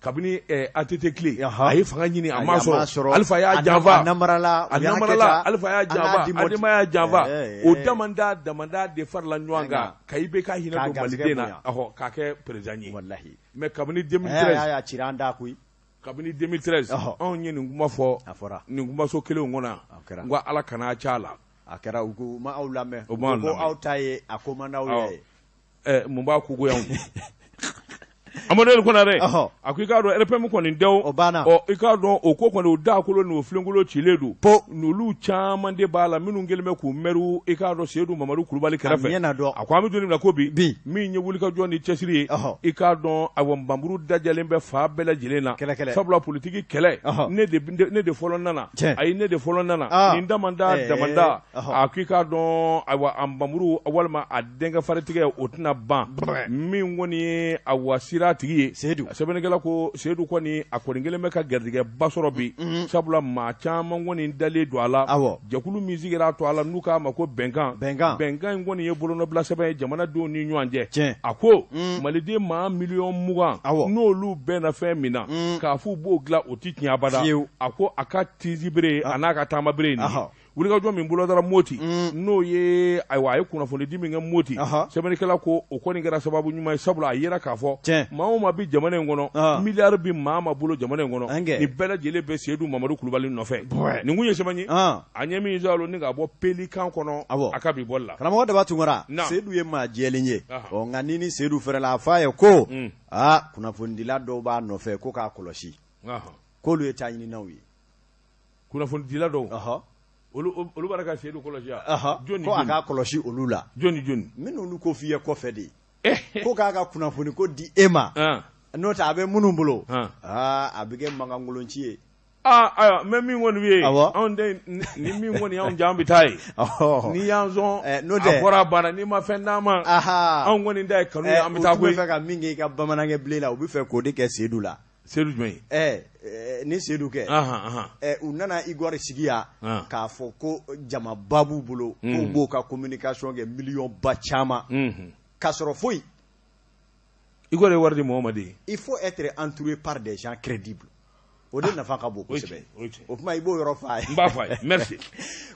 Kabini ATT tile a ye fanga ɲini a m'a sɔrɔ, Alifa y'a janfa, a namarala, a namarala, Alifa y'a janfa, Adema y'a janfa, o damanda damanda de farala ɲɔgɔn kan ka IBK hinɛ don maliden na, ɔhɔ, k'a kɛ président ye. Walahi. Mais kabini 2013 a y'a cira an da koyi. Kabini 2013 anw ye nin kuma fɔ, a fɔra nin kumaso kelenw kɔnɔ, n ko Ala kana a ca la. A kɛra, u ko u ma aw lamɛn, u ko aw ta ye a ko man d'aw ye. Mun b'a ko goya? Amadu Konare, a ko i k'a dɔn RPM kɔni dɛw, o banna. Ɔ, i k'a dɔn o ko kɔni, o dakolo n'o filenkolo cilen don po, n'olu caman de b'a la minnu kɛlen bɛ k'u mɛru, i k'a dɔn Seyidu Mamadu Kulubali kɛrɛfɛ. A ko an bɛ don min na ko bi, min ye wulikajɔ ni cɛsiri ye, i k'a dɔn awa npanmuru dajalen bɛ fan bɛɛ lajɛlen na, sabula politiki kɛlɛ, ne de fɔlɔ nana, ayi ne de fɔlɔ nana, nin damanda damanda, a ko i k'a dɔn awa a npanmuru walima a denkɛ faritigɛ o tɛna ban. Min kɔni ye awa sira tigi ye, Seyidu, sɛbɛnnikɛla ko Seyidu kɔni a kɔni kɛlen bɛ ka garijɛgɛba sɔrɔ bi, sabula maa caman kɔni dalen don a la. Jɛkulu min sigira a to a la n'u k'a ma ko bɛnkan, bɛnkan in kɔni ye bolonɔbila sɛbɛn ye jamanadenw ni ɲɔgɔn cɛ. A ko maliden maa 20 miliyɔn n'olu bɛnna fɛn min na k'a f'u b'o dilan, o tɛ tiɲɛ abada. A ko a ka tizibere a n'a ka taamabere nin wulikajɔ min bolodara Moti, n'o ye ayiwa a ye kunnafonidi min kɛ Moti, sɛbɛnnikɛla ko o kɔni kɛra sababu ɲuman ye, sabula a yera k'a fɔ maa o maa bɛ jamana in kɔnɔ, miliyari bɛ maa ma bolo jamana in kɔnɔ, nin bɛɛ lajɛlen bɛ Seyidu Mamadu Kulubali nɔfɛ. Nin kun ye sɛbɛn ye a ɲɛ min zalo ni k'a bɔ Pelikan kɔnɔ a ka bi bɔli la. Karamɔgɔ Daba Tunkara, Seyidu ye maa jɛlen ye, ɔ nka ni Seyidu fɛrɛla a f'a ye ko aa kunnafonidila dɔw b'a nɔfɛ ko k'a kɔlɔsi, k'olu ye taa ɲininaw ye. Kunnafonidila dɔw, olu b'a ka Seyidu kɔlɔsi? Jɔn ko a k'a kɔlɔsi olu la? Jɔn jɔn? Minnu ko f'i ye kɔfɛ de ko k'a ka kunnafoni ko di e ma, n'o tɛ a bɛ minnu bolo, aa a bɛ kɛ mankankolonci ye. Aa ayiwa, mais min kɔni bɛ yen, anw tɛ ni min kɔni y'anw diya an bɛ taa yen. N'i y'an sɔn, n'o tɛ a bɔra a banna, n'i ma fɛn d'an ma, anw kɔni ta ye kanu ye, an bɛ taa koyi. U bɛ fɛ ka min kɛ i ka bamanankɛ bilen la, u bɛ fɛ k'o de kɛ Seyidu la. Seyidu jumɛn ye? Ni Seyidu kɛ, u nana Igor sigi yan k'a fɔ ko jamaba b'u bolo, k'u b'o ka communication kɛ miliyɔn ba caman k'a sɔrɔ foyi. Igor ye wari di mɔgɔ ma de. Il faut être entouré par des gens crédibles, o de nafa ka bon kosɛbɛ. O tuma i b'o yɔrɔ f'a ye. N b'a fɔ a ye, merci.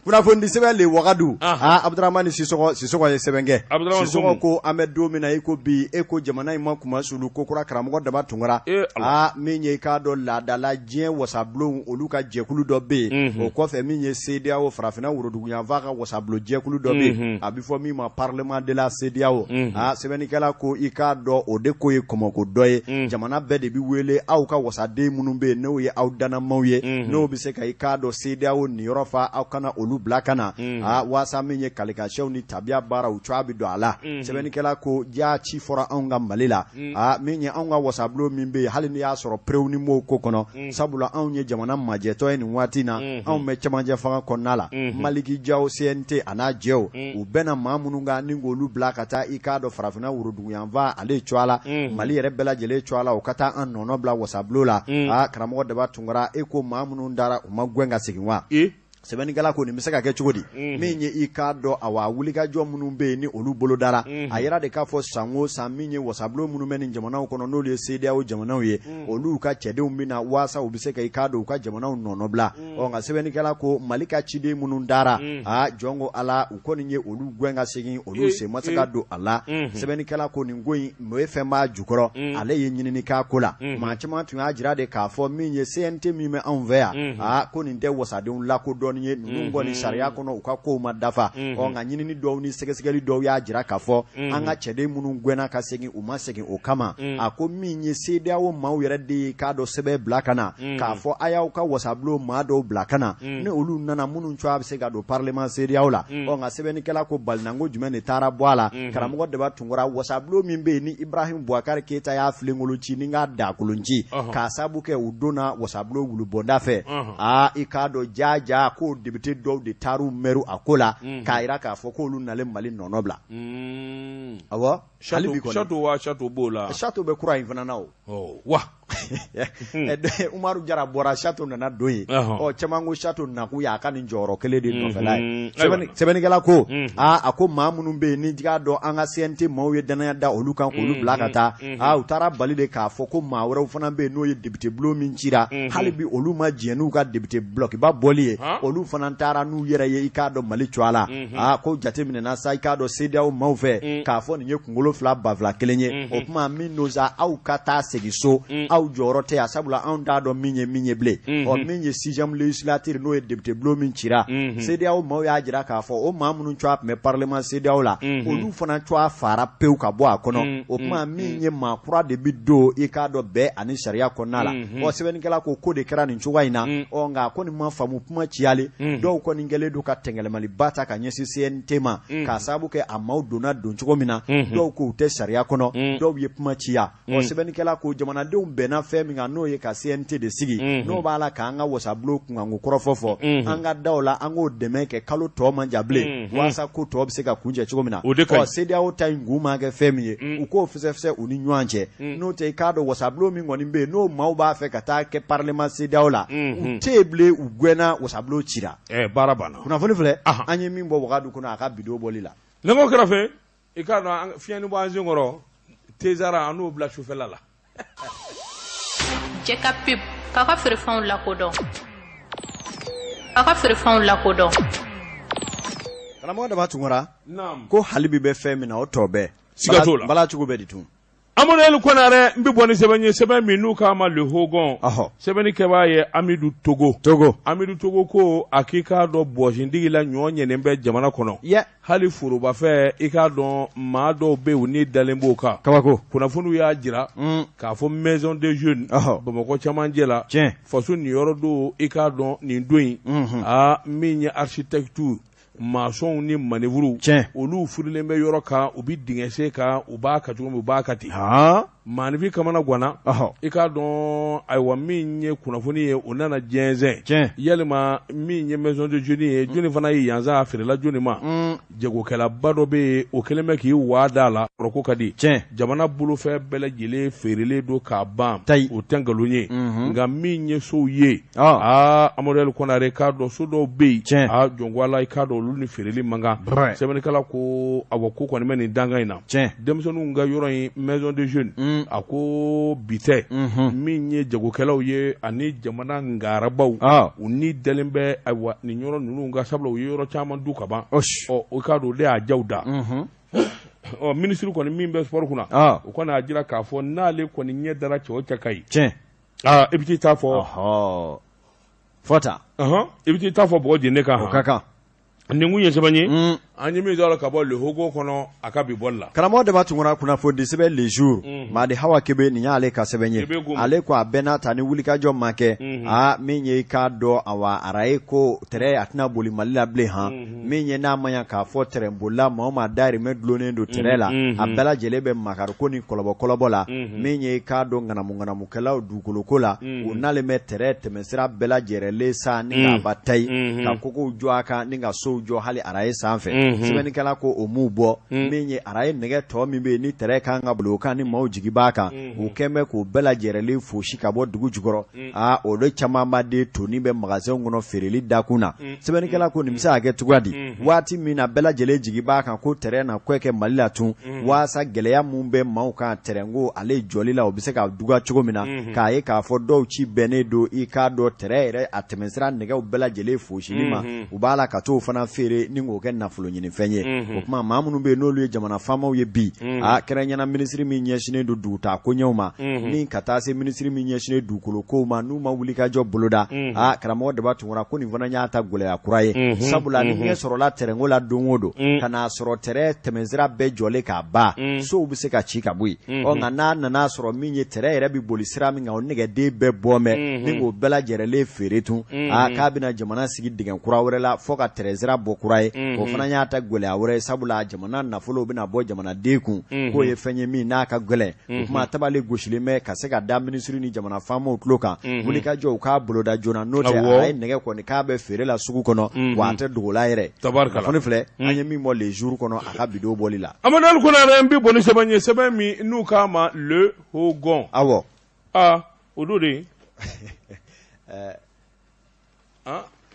Kunnafoni sɛbɛn le Wagadu, aa Abudramani Sisɔgɔ, Sisɔgɔ ye sɛbɛn kɛ. Sisɔgɔ ko an bɛ don min na i ko bi, e ko jamana in ma kuma sulu ko kura. Karamɔgɔ Daba Tunkara, aa min ye i k'a dɔn laadala diɲɛ wasabulon olu ka jɛkulu dɔ bɛ yen, o kɔfɛ min ye CEDEAO farafinna woroduguyanfan ka wasabulon jɛkulu dɔ bɛ yen, a bɛ fɔ min ma parlement de la CEDEAO. Aa sɛbɛnnikɛla ko i k'a dɔn o de ko ye kɔmɔko dɔ ye, jamana bɛɛ de bɛ wele, aw ka wasaden minnu bɛ yen n'o ye aw dannamaw ye, n'o bɛ se ka i k'a dɔn CEDEAO niyɔrɔ fa, aw kana olu bila ka na, aa waasa min ye kalikasɛw ni tabiya baaraw cogoya bɛ don a la. Sɛbɛnnikɛla ko ja ci fɔra anw ka Mali la, aa min ye anw ka wasabulon min bɛ yen, hali n'i y'a sɔrɔ perew ni m'o ko kɔnɔ, sabula anw ye jamana majɛtɔ ye nin waati in na, anw bɛ cɛmancɛ fanga kɔnɔna la. Maliki Jaw CNT a n'a jɛw, u bɛnna maa minnu kan ni k'olu bila ka taa i k'a dɔn farafinna woroduguyanfan ale cogoya la, Mali yɛrɛ bɛɛ lajɛlen cogoya la, u ka taa an nɔnɔ bila wasabulon la. Aa karamɔgɔ Daba Tunkara, e ko maa minnu dara u ma gɛn ka segin wa? Sɛbɛnnikɛla ko nin bɛ se ka kɛ cogo di? Min ye i k'a dɔn awa wulikajɔ minnu bɛ yen ni olu bolo dara, a yira de k'a fɔ san o san min ye wasabulon minnu bɛ nin jamanaw kɔnɔ n'olu ye CEDEAO jamanaw ye, olu ka cɛdenw bɛ na waasa u bɛ se ka i k'a dɔn u ka jamanaw nɔnɔ bila. Ɔ nka sɛbɛnnikɛla ko Mali ka ciden minnu dara, aa jɔn ko Ala, u kɔni ye olu gɛn ka segin, olu sen ma se ka don a la. Sɛbɛnnikɛla ko nin ko in o ye fɛn b'a jukɔrɔ, ale ye ɲinini k'a ko la. Maa caman tun y'a jira de k'a fɔ min ye CNT min bɛ anw fɛ yan, aa ko nin tɛ wasadenw lakodɔnni ye, ninnu kɔni sariya kɔnɔ u ka kow ma dafa. Ɔ nka ɲinini dɔw ni sɛgɛsɛgɛli dɔw y'a jira k'a fɔ an ka cɛden minnu gɛnna ka segin, u ma segin o kama. A ko min ye CEDEAO maaw yɛrɛ de ye k'a dɔn sɛbɛn bila ka na k'a fɔ a y'aw ka wasabulon maa dɔw bila ka na, ni olu nana minnu cogoya bɛ se ka don parlement CEDEAO la. Ɔ nka sɛbɛnnikɛla ko balinanko jumɛn de taara bɔ a la? Karamɔgɔ Daba Tunkara, wasabulon min bɛ yen ni Ibrahim Boubacar Keita y'a filenkolon ci ni k'a dakolon ci k'a sabu kɛ u donna wasabulon wulubonda fɛ, aa i k'a dɔn jaaja ko député dɔw de taar'u mɛru a ko la k'a jira k'a fɔ k'olu nalen Mali nɔnɔ bila. Awɔ, hali bi kɔni château wa château b'o la. Château bɛ kura in fana na o. Wa Umaru Jara bɔra, Sato nana don yen. Ɔ, caman ko Sato nakun ye a ka nin jɔyɔrɔ kelen de nɔfɛla ye. Sɛbɛnnikɛla ko aa, a ko maa minnu bɛ yen ni k'a dɔn an ka CNT maaw ye danaya da olu kan k'olu bila ka taa, aa, u taara bali de k'a fɔ ko maa wɛrɛw fana bɛ yen n'o ye député bulon min cira, hali bi olu ma jɛn n'u ka député bulɔkiba bɔli ye, olu fana taara n'u yɛrɛ ye. I k'a dɔn Mali cogoya la, aa, ko jate minɛna sa, i k'a dɔn CEDEAO maaw fɛ k'a fɔ nin ye kunkolo fila banfula kelen ye. O tuma min don sa, aw ka taa segin so, aw jɔyɔrɔ tɛ yan, sabula anw t'a dɔn min ye min ye bilen. Ɔ, min ye sixième législature, n'o ye député bulon min cira, CEDEAO maaw y'a jira k'a fɔ o maa minnu cogoya tun bɛ parlement CEDEAO la, olu fana cogoya fara pewu ka bɔ a kɔnɔ. O tuma min ye maa kura de bɛ don, i k'a dɔn bɛn ani sariya kɔnɔna la. Ɔ, sɛbɛnnikɛla ko de kɛra nin cogoya in na. Ɔ, nka ko nin ma faamu, kuma ciyalen, dɔw kɔni kɛlen don ka tɛngɛlɛmaliba ta ka ɲɛsin CNT ma k'a sababu kɛ a maaw donna don cogo min na. Dɔw ko u tɛ sariya kɔnɔ, dɔw ye kuma ciya. Ɔ, sɛbɛnnikɛla ko jamanadenw bɛnna fɛn min kan, n'o ye ka CNT de sigi, n'o b'a la k'an ka wasabulon kunkanko kɔrɔfɔ fɔ, an ka da o la, an k'o dɛmɛ kɛ. Kalo tɔ man jan bilen, walasa ko tɔ bɛ se ka kuncɛ cogo min na. Ɔ, CEDEAO ta in kun ma kɛ fɛn min ye, u k'o fɛsɛfɛsɛ u ni ɲɔgɔn cɛ. N'o tɛ, i k'a dɔn wasabulon min kɔni bɛ yen, n'o maaw b'a fɛ ka taa kɛ parlement CEDEAO la, u tɛ yen bilen, u gɛnna, wasabulon cira. Baara banna. Kunnafoni filɛ an ye min bɔ Wagadu kɔnɔ a ka bidon bɔli la. Nɛgɛw kɛrɛfɛ, i k'a dɔn fiɲɛni bɔ an sen kɔrɔ tezara, an n'o bila sufɛla la. Jɛ ka pub k'a ka feerefɛnw lakodɔn, k'a ka feerefɛnw lakodɔn. Karamɔgɔ Daba Tunkara ko hali bi bɛ fɛn min na, o tɔ bɛɛ. Siga t'o la. Bala cogo bɛ di tun? Amadu El Konare, n bɛ bɔ ni sɛbɛn ye, sɛbɛn min n'u k'a ma Le Hogon. Sɛbɛnni kɛbaa ye Amidu Togo. Togo. Amidu Togo ko a k'i k'a dɔn bɔsintigi la ɲɔ ɲɛnen bɛ jamana kɔnɔ. Hali forobafɛ, i k'a dɔn maa dɔw bɛ yen, u ni dalen b'o kan. Kabako. Kunnafoniw y'a jira k'a fɔ maison des jeunes Bamakɔ camancɛ la. Faso niyɔrɔ don, i k'a dɔn nin don in. Aa, min ye architecte maçonw ni manœuvres, olu firilen bɛ yɔrɔ kan, u bɛ dingɛ sen kan, u b'a ka cogo min, u b'a ka ten. Maaninfin kamana ganna, i k'a dɔn ayiwa min ye kunnafoni ye, o nana jɛnsɛn. Yalima min ye maison de jeunes ye, jɔni fana ye yansa feerela jɔni ma? Jagokɛlaba dɔ bɛ yen, o kɛlen bɛ k'i waa da la, ko ka di. Jamana bolofɛn bɛɛ lajɛlen feerelen don k'a ban, o tɛ nkalon ye. Nka min ye sow ye, aa, Amadu El Konare, k'a dɔn so dɔw bɛ yen, aa, jɔnko Ala, i k'a dɔn olu ni feereli man kan. Sɛbɛnnikɛla ko awɔ, ko kɔni bɛ nin dankan in na, denmisɛnninw ka yɔrɔ in, maison de jeunes, a ko bi tɛ. Min ye jagokɛlaw ye ani jamana ngarabaw, u ni dalen bɛ ayiwa nin yɔrɔ ninnu ka, sabula u ye yɔrɔ caman du ka ban. Ɔ, o k'a dɔn o de y'a jaw da. Ɔ, minisiri kɔni min bɛ sport kunna, o kɔni y'a jira k'a fɔ n'ale kɔni ɲɛ dara cɛ o cɛ kan ye, aa, i bɛ t'i ta fɔ. Fɔ tan. I bɛ t'i ta fɔ bɔgɔ jeninen kan. O ka kan. Nin kun ye sɛbɛn ye an ye min sɔrɔ ka bɔ Le Hogon kɔnɔ a ka bi bɔli la. Karamɔgɔ Daba Tunkara, kunnafoni sɛbɛn Le Jour, Madi Hawa Kebe, nin y'ale ka sɛbɛn ye. Ale ko a bɛɛ n'a ta, ni wulikajɔ ma kɛ, aa, min ye i k'a dɔn awa araye ko tɛrɛn a tɛna boli Mali la bilen han. Min ye n'a ma ɲa k'a fɔ tɛrɛn bolila, maa o maa dahirimɛ dulonnen don tɛrɛn la, a bɛɛ lajɛlen bɛ makari ko ni kɔlɔbɔ la. Min ye i k'a dɔn ŋanamu ŋanamukɛlaw dugukoloko la, u nalen bɛ tɛrɛn tɛmɛsira bɛɛ lajɛlen san ni k'a ba tayi, ka kogow jɔ a kan ni ka sow jɔ hali araye sanfɛ. Sɛbɛnnikɛla ko o m'u bɔ. Min ye araye nɛgɛ tɔ min bɛ yen ni tɛrɛn kan ka boli o kan, ni maaw jigi b'a kan, u kɛn bɛ k'o bɛɛ lajɛlen fosi ka bɔ dugu jukɔrɔ. Aa, o de camanba de toni bɛ magasinw kɔnɔ feereli dakun na. Sɛbɛnnikɛla ko nin bɛ se ka kɛ cogoya di, waati min na bɛɛ lajɛlen jigi b'a kan ko tɛrɛn na kɔ kɛ Mali la tun, waasa gɛlɛya min bɛ maaw kan tɛrɛnko ale jɔli la, o bɛ se ka duga cogo min na, k'a ye k'a fɔ dɔw ci bɛnnen don, i k'a dɔn tɛrɛn yɛrɛ a tɛmɛsira nɛgɛw bɛɛ lajɛlen fosili ma, u b'a la ka t'o fana feere ni k'o kɛ nafolo ɲinifɛn ye. O tuma maa minnu bɛ yen n'olu ye jamana faamaw ye bi, a kɛrɛnkɛrɛnnenya minisiri min ɲɛsinnen don dugutaa koɲɛw ma, ni ka taa se minisiri min ɲɛsinnen dugukolo kow ma, n'u ma wulikajɔ boloda, aa, karamɔgɔ Daba Tunkara ko nin fana y'a ta gɛlɛya kura ye, sabula ni ɲɛ sɔrɔla tɛrɛnko la don o don, ka n'a sɔrɔ tɛrɛn tɛmɛsira bɛɛ jɔlen k'a ban, sow bɛ se ka ci ka bɔ yen. Ɔ, nka n'a nana sɔrɔ min ye tɛrɛn yɛrɛ bɛ boli sira min kan, o nɛgɛden bɛɛ bɔ mɛ ni k'o bɛɛ lajɛlen feere tun, aa, k'a bɛna jamana sigi dingɛ kura wɛrɛ la fo ka tɛrɛn sira bɔ kura ye, o fana y'a ta gɛlɛya wɛrɛ ye, sabula jamana nafolo bɛna bɔ jamanaden kun, k'o ye fɛn ye min n'a ka gɛlɛn. O tuma tabali gosilen bɛ ka se ka da minisiri ni jamana faamaw tulo kan, wulikajɔ u k'a boloda joona, n'o tɛ a ye nɛgɛ kɔni k'a bɛ feere la sugu kɔnɔ, wa a tɛ dogo la yɛrɛ. Kunnafoni filɛ an ye min bɔ Le Jour kɔnɔ a ka bidon bɔli la. Amadu El Konare, n bɛ bɔ ni sɛbɛn ye, sɛbɛn min n'u k'a ma Le Hogon. Awɔ. Aa. O don de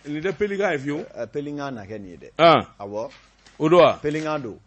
nin tɛ Pélican ye fiyewu. Pélican na kɛ nin ye dɛ. Awɔ. O don wa? Pélican don.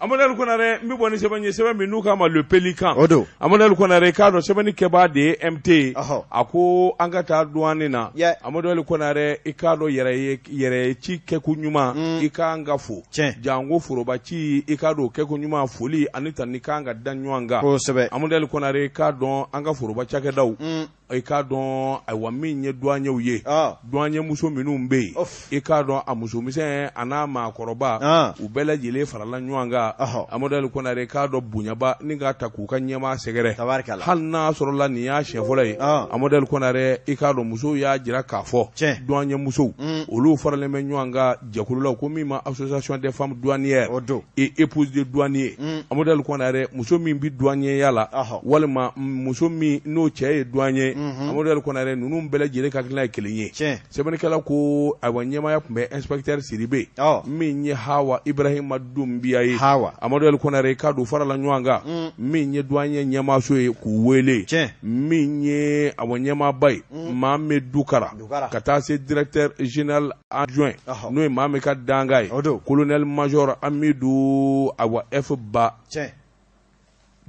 Amadu Ali Konare n bɛ bɔ ni sɛbɛn ye sɛbɛn min n'u k'a ma Le Pélican. O don. Amadu Ali Konare i k'a dɔn sɛbɛnni kɛbaa de ye MT ye. Ɔhɔ. A ko an ka taa douane na. Yɛ. Amadu Ali Konare i k'a dɔn yɛrɛ ye ci kɛko ɲuman. I ka kan ka fo. Tiɲɛ. Janko foroba ci i k'a dɔn o kɛko ɲuman foli ani tanuni ka kan ka da ɲɔgɔn kan. Kosɛbɛ. Amadu Ali Konare i k'a dɔn an ka foroba cakɛdaw. I k'a dɔn ayiwa min ye douaniers ye douanier muso minnu bɛ yen i k'a dɔn a musomisɛn a n'a maakɔrɔba u bɛɛ lajɛlen farala ɲɔgɔn kan Amadu Ali Konare i k'a dɔn bonyaba ni k'a ta k'u ka ɲɛmaa sɛgɛrɛ hali n'a sɔrɔla nin y'a siɲɛ fɔlɔ ye Amadu Ali Konare i k'a dɔn musow y'a jira k'a fɔ douanier musow olu faralen bɛ ɲɔgɔn kan jɛkulu la ko min ma association des femmes douanières et épouses de douaniers Amadu Ali Konare muso min bɛ douanier la walima muso min n'o cɛ ye douanier Amadu Ali Konare ninnu bɛɛ lajɛlen ka hakilina ye kelen ye sɛbɛnnikɛla ko ayiwa ɲɛmaaya tun bɛ inspecteur Sidibe min ye Hawa Ibrahima Dunbiya ye Amadu Ali Konare k'a dɔn farala ɲɔgɔn kan min ye douanier ɲɛmaaso ye k'u wele min ye awa ɲɛmaaba ye Mohamed Dukara ka taa se directeur général adjoint n'o ye maa min ka dankan ye colonel major Amidu awa F Ba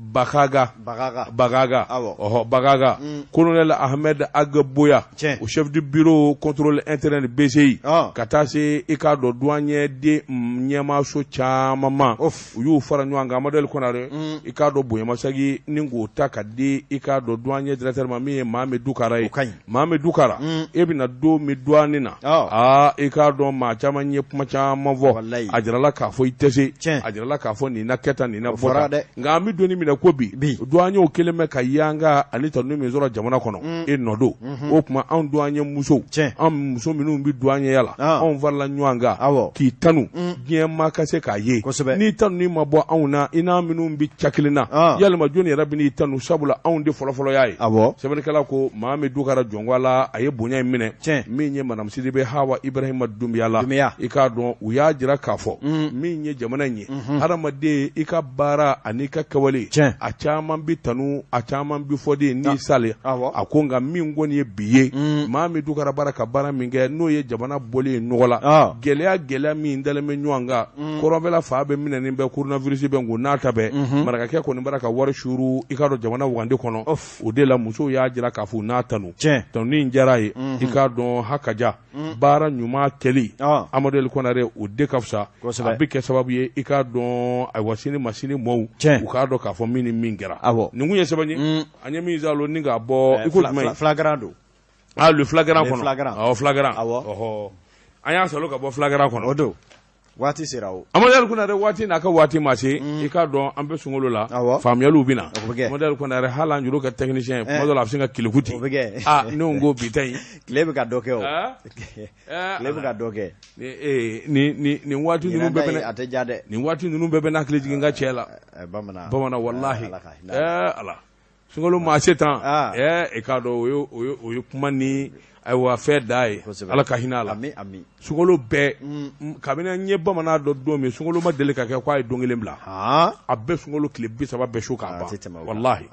Bagaga Bagaga ɔhɔ Bagaga colonel Ahmed Ag Boya o chef du bureau contrôle interne BCI ka taa se i k'a dɔn douanier de ɲɛmaaso caman ma u y'u fara ɲɔgɔn kan Amadu Ali Konare i k'a dɔn bonyamasegin ni k'o ta ka di i k'a dɔn douanier directeur ma min ye Mohamed Dukara ye Mohamed Dukara e bɛna don min douane na aa i k'a dɔn maa caman ye kuma caman fɔ a jirala k'a fɔ i tɛ se a jirala k'a fɔ nin na kɛ tan nin na bɔ tan nka an bɛ don min na ko bi douaniers kɛlen bɛ ka yanga ani tanu min sɔrɔ jamana kɔnɔ e nɔ don o tuma anw douanier musow an muso minnu bɛ douanier la anw farala ɲɔgɔn kan k'i tanu diɲɛ maa ka se k'a ye n'i tanuni ma bɔ anw na i n'a minnu bɛ ca kelen na yalima jɔni yɛrɛ bɛn'i tanu sabula anw de fɔlɔfɔlɔ y'a ye sɛbɛnnikɛla ko Mohamed Dukara jɔnko la a ye bonya in minɛ min ye madame Sidibe Hawa Ibrahima Dunbiya la i k'a dɔn u y'a jira k'a fɔ min ye jamana in ye hadamaden i ka baara ani i ka kɛwale a caman bɛ tanu a caman bɛ fɔ de n'i salen a ko nka min kɔni ye bi ye Mohamed Dukara bara ka baara min kɛ n'o ye jamana bɔlen ye nɔgɔ la gɛlɛya gɛlɛya min dalen bɛ ɲɔgɔn kan kɔrɔnfɛla fan bɛɛ minɛnen bɛ coronavirus bɛ ko n'a ta bɛɛ marakakɛ kɔni bara ka wari suuru i k'a dɔn jamana wagande kɔnɔ o de la musow y'a jira k'a fɔ u n'a tanu tanuni in diyara ye i k'a dɔn hakaja baara ɲuman kɛli Amadu Ali Konare o de ka fisa a bɛ kɛ sababu ye i k'a dɔn ayiwa sini ma sini mɔɔw u k'a dɔn k'a fɔ min ni min kɛra nin kun ye sɛbɛn ye an ye min salo ni k'a bɔ i ko jumɛn Flagrant don ah le Flagrant kɔnɔ awɔ Flagrant ɔhɔ an y'a salo ka bɔ Flagrant kɔnɔ o don waati sera o Amadu Ali Konare waati n'a ka waati ma se i k'a dɔn an bɛ sunkalo la faamuyaliw bɛ na Amadu Ali Konare hali an juru ka technicien ye kuma dɔ la a bɛ sin ka keleku ten ah ne ko bi ta in tile bɛ ka dɔ kɛ o tile bɛ ka dɔ kɛ nin waati ninnu bɛɛ bɛ a tɛ ja dɛ nin waati ninnu bɛɛ bɛ n hakili jigin n ka cɛ la bamanan walahi ala sunkalo maa se tan i k'a dɔn o ye kuma ni ayiwa fɛn da ye ala ka hinɛ a la sunkalo bɛɛ kabini n ye bamanan dɔn don min sunkalo ma deli ka kɛ k'a ye don kelen bila a bɛ sunkalo tile 30 bɛɛ sun k'a ban walahi.